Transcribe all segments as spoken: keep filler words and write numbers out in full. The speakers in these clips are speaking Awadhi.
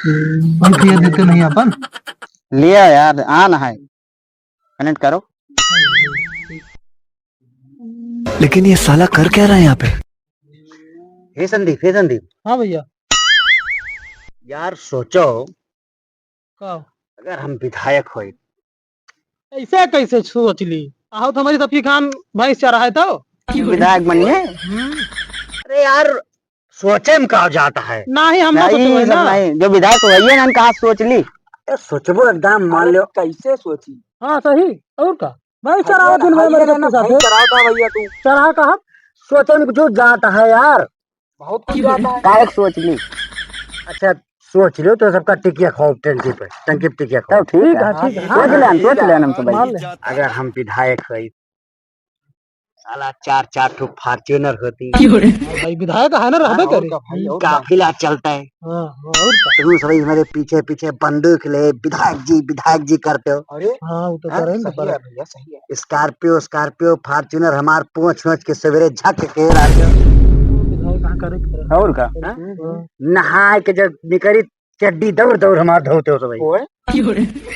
भाई, भैया देते नहीं अपन। लिया यार, आन है। कनेक्ट करो। लेकिन ये साला कर क्या रहा है यहाँ पे? हे संदीप, हे संदीप। हाँ भैया। यार सोचो, का? अगर हम विधायक होई। ऐसे कैसे सोच ली? आहू तो हमारी सबकी खान भैंस चरा है तो। विधायक बनिए। हम्म। अरे यार, सोचे में का जाता है? नाही, हम ना नहीं, सोचे ये हुए सब ना। नहीं। जो विधायक होइए ना, कहाँ सोच ली? ए, सोचबो एकदम, मान अरे, लो। कैसे सोची? हाँ, सही। और का? भाई, हाँ, चराओ यार, दिन भर हाँ, मेरे यार, सबके ना, साथ भाई, है। चराओ था भैया तू। चराओ का हम? सोचे में कुछ जाता है यार। बहुत कुछ जाता है। काहे के सोच ली? अच्छा, सोच लो तो सबका टिकिया खाओ टंकी पे, टंकी पे टिकिया खाओ। तब ठीक ठीक है। है, ठीक है। सोच हाँ, ले, हम ठीक सोच है। ले, हम तो भाई। मान ले। अगर हम विधायक होई, साला चार चार ठो Fortuner होती। हाँ भाई, विधायक है ना, रहबे हाँ, और करे। का भाई, और का? काफिला चलता है। हाँ, हाँ, और का? तुम सभी हमारे पीछे पीछे बंदूक ले, "विधायक जी, विधायक जी" करते हो। अरे, हाँ, वो तो हाँ, करे ना, सही पर है भैया, सही है। Scorpio, Scorpio, Fortuner हमार पूंछ नोच के सवेरे झक के लाते हो। विधायक कहाँ करे के पड़े? और का? हाँ? हाँ। नहाए के जब निकरी चड्डी दौड़ दौड़ हमार धोते हो सभी। ओए।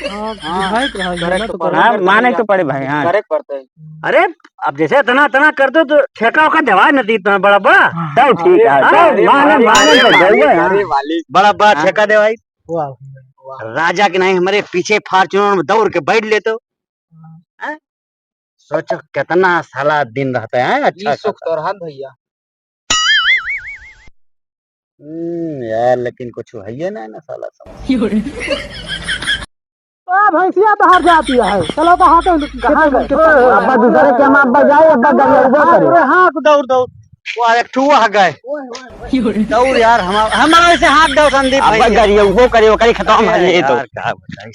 हाँ, हाँ, विधायक रहा, correct ना तो पर-, हाँ, माने तो पड़े भाई, हाँ। Correct पड़ता है। अरे, अब जैसे इतना, इतना कर दो तो ठेका ओका देवाई न दी तो बड़ा बा। हाँ। तब ठीक है, हाँ, तब अरे माने, मालिक, माने तो मालिक, गए, हाँ। अरे मालिक। बड़ा बा हाँ। ठेका देवाई। वाह। राजा के नहीं, हमारे पीछे Fortuner में दौड़ के बैठ लेते हो। हाँ। हैं? सोचो कितना साला दिन रहता है, अच्छा ई सुख खासा। तो रहा भैया। हम्म, यार, लेकिन कुछ है ये ना, ना साला समझ। ओ, भैंसिया बाहर जाती है, चलो तो हाथ में कहाँ गए? अब्बा दूसरे के हम अब्बा जाए, अब्बा गरिया उबो करे। अरे हाँ, दौड़, दौड़। वो एक ठुआ गए। दौड़ यार, हम, हमारे से हाथ दो संदीप अब्बा भाई। गरिया उबो करे, ओकरे खतम अरे है ये तो। यार, का बताई।